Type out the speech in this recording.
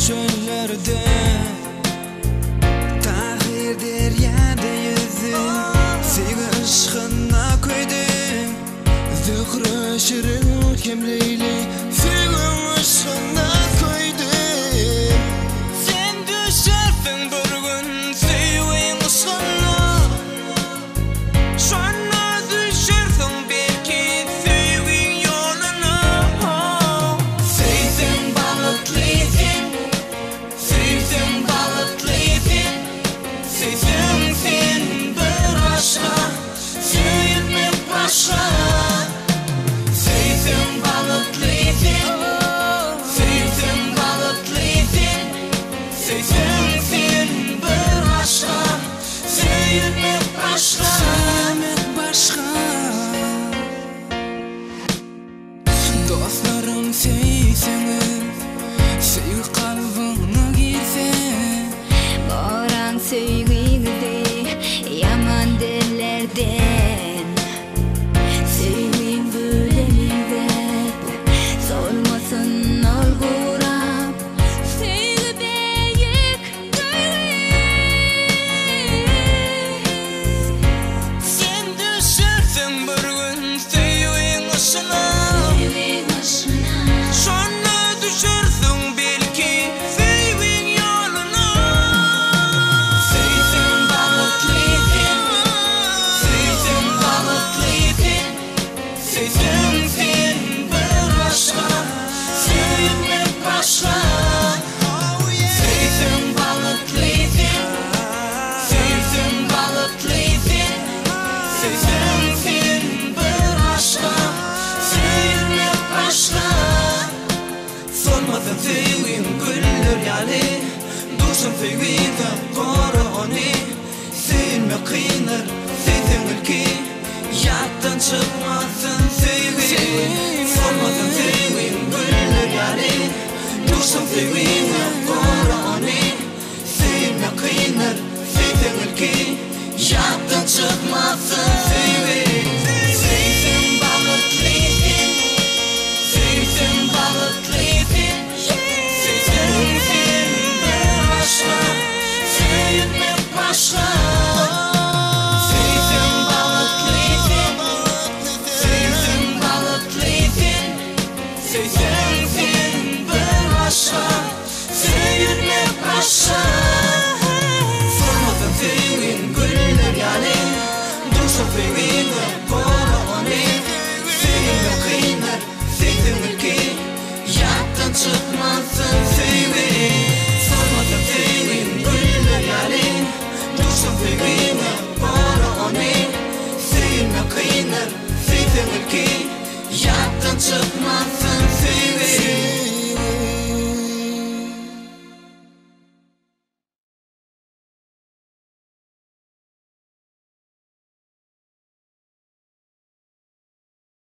çöllerde Tahyr derýada ýüzdi Söýgi yşgyna köýdi Zöhre Şirin hem Leýli Söýgiň yşgyna köýdi Sen düşersiň bir gün söýgiň yşgyna Şonda düşersiň belki söýgiň ýoluna Söýseň bagtly sen, söýseň bagtly sen Söýseň sen bir başga, söýülmek başga Söýseň bagtly sen, söýseň bagtly sen Söýseň sen bir başga, söýülmek başga Söýülmek başga Dostlarym söýseňiz, söýgi kalbyňa girse. Goraň söýgiňizi ýaman dillerden. Söýgiň güle meňzäp, solmasyn ol gurap. Söýgi beýik duýgy. Sen düşersiň bir gün söýgiň yşyna. Söýgiň yşyna. Şonda düşersiň belki söýgiň ýoluna. Söýseň bagtly sen, söýseň bagtly sen. Söýseň sen bir başga, söýmek başga. Söýseň bagtly sen, söýseň bagtly sen. Söýseň sen bir başga, söýmek başga. Solmasyn söýgiň güller ýaly, Duşan söýgiňde gora ony. Söýülmek kyndyr, söýseň ilki, Ýatdan çykmasyn söýgi. Solmasyn söýgiň güller ýaly, Duşan söýgiňde gora ony. Söýülmek kyndyr, söýseň ilki, Ýatdan çykmasyn.